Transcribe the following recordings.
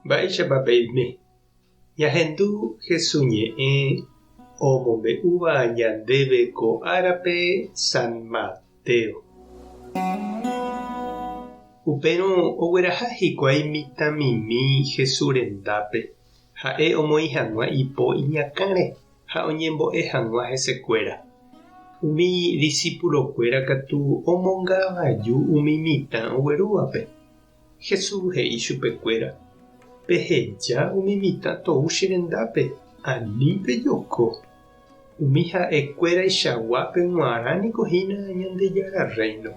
Mba'éichapa peime? Ñahendu Hesu ñe'ẽ omombe'úva ñandéve ko árape San Mateo. Upérõ ogueraha hikuái mitãmimi Hesu rendápe, ha'e omoĩ hag̃ua ipo iñakãre ha oñembo'e hag̃ua hesekuéra. Umi disípulokuéra katu omongavaju umi mitã oguerúvape. Jesús he'i chupekuéra, Peheja umi mitã tou che rendápe, ani pejoko. Umi ha'e kuéraichaguápe g̃uarã niko hína Ñandejára Rréino.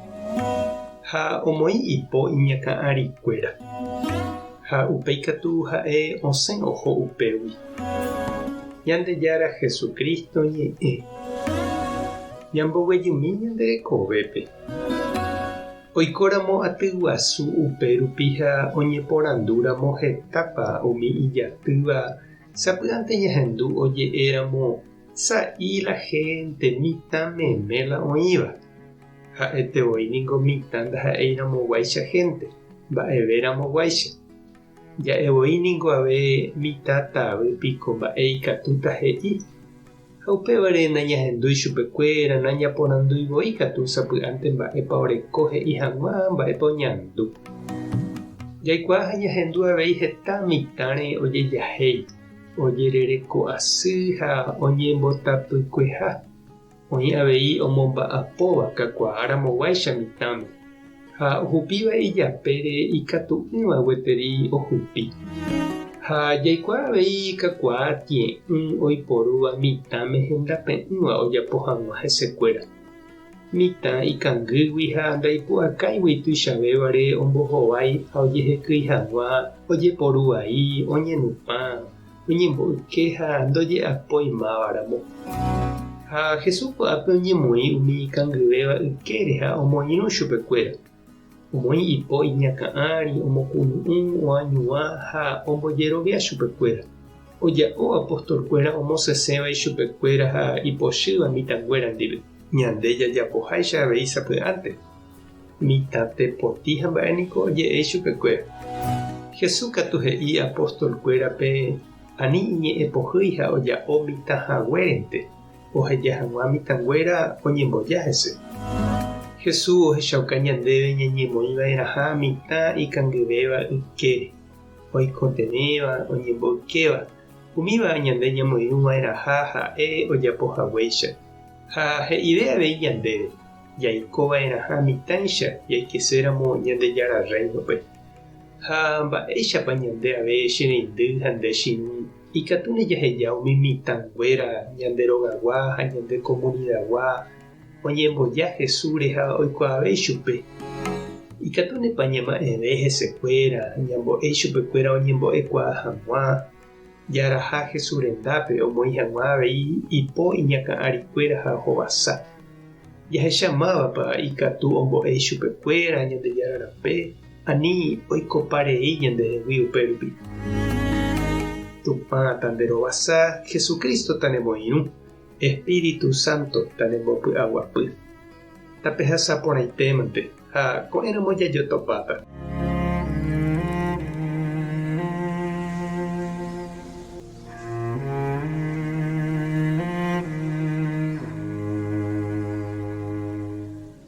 Ha omoĩ ipo iñakã árikuéra. Ha upéi katu ha'e osẽ oho upégui. Ñandejára Jesucristo ñe'ẽ. Ñamboguejymi ñande rekovépe. Oikóramo aty guasu upe rupi ha oñeporandúramo hetápa umi ijatýva, sapy'ánte ñahendu oje'éramo sa'i la hénte mitã meme la oĩva. Ha'ete voi ningo mitã ndaha'eiramoguáicha hénte, mba'everamoguáicha. Ja'e voi ningo ave mitã tavy piko mba'e ikatúta he'i. Ha upévare nañahendúi chupekuéra, nañaporandúi voi katu sapy'ánte mba'épa oreko he'i hag̃ua mba'épa oñandu. Jaikuaa ha ñahendu avei heta mitãre ojejahéi, ojerereko asy ha oñembotapykueha. Oĩ avei omomba'apóva kakuaáramoguáicha mitãme, ha ohupíva ijapére ikatu'ỹva gueteri ohupi. Ha jaikuaa avei kakuaa tie'ỹ oiporúva mitãme hendape'ỹva ojapo hag̃ua hesekuéra. Mitã ikangýgui ha ndaipu'akáigui tuichavévare ombohovái ha ojehekýi hag̃ua ojeporu vai, oñenupã, oñemboyke ha ndoje'apói mávaramo. Ha Jesús ko'ápe oñemoĩ umi ikangyvéva ykére ha omoirũ chupekuéra. Omoĩ ipo iñakã ári, omokunu'ũ, oañuã ha ombojerovia chupekuéra. Oja'o apostolkuéra omosẽsẽva ichupekuéra ha ipochýva mitãnguéra ndive. Ñande jajapoháicha avei sapy'ánte. Mitã tepoti ha mba'e niko oje'e ichupekuéra. Jesús katu he'i apóstol-kuérape ani iñe'ẽ pohýi ha oja'o mitã haguérente, oheja hag̃ua mitãnguéra oñemboja hese. Jesús ohechauka ñandéve ñañemoĩ va'erãha mitã ikangyvéva ykére, oikotevẽva, oñemboykéva, umíva ñande ñamoirũ va'erãha ha'e ojapo haguéicha. Ha he'ive avei ñandéve. Jaiko va'erãha mitãicha jaikeséramo Ñandejára Rréinope. Ha mba'éichapa ñande ave che reindy ha nde che irũ ikatúne jaheja umi mitãnguéra ñande rogagua ha ñande komunidagua oñemboja Jesúsre ha oikuaave ichupe? Ikatúnepa ñama'ẽve hesekuéra, ñambo'e ichupekuéra oñembo'ekuaa hag̃ua, jaraha Jesús rendápe omoĩ hag̃ua avei ipo iñakã arikuéra ha ohovasa? Jahecha mávapa ikatu ombo'e ichupekuéra Ñandejára rape, ani oikopa rei ñandehegui upérupi. Tupã tanderovasa, Jesucristo tanemoirũ, Espíritu Santo tanembopy'aguapy. Tapehasa porãitémante ha ko'ẽramo jajotopáta.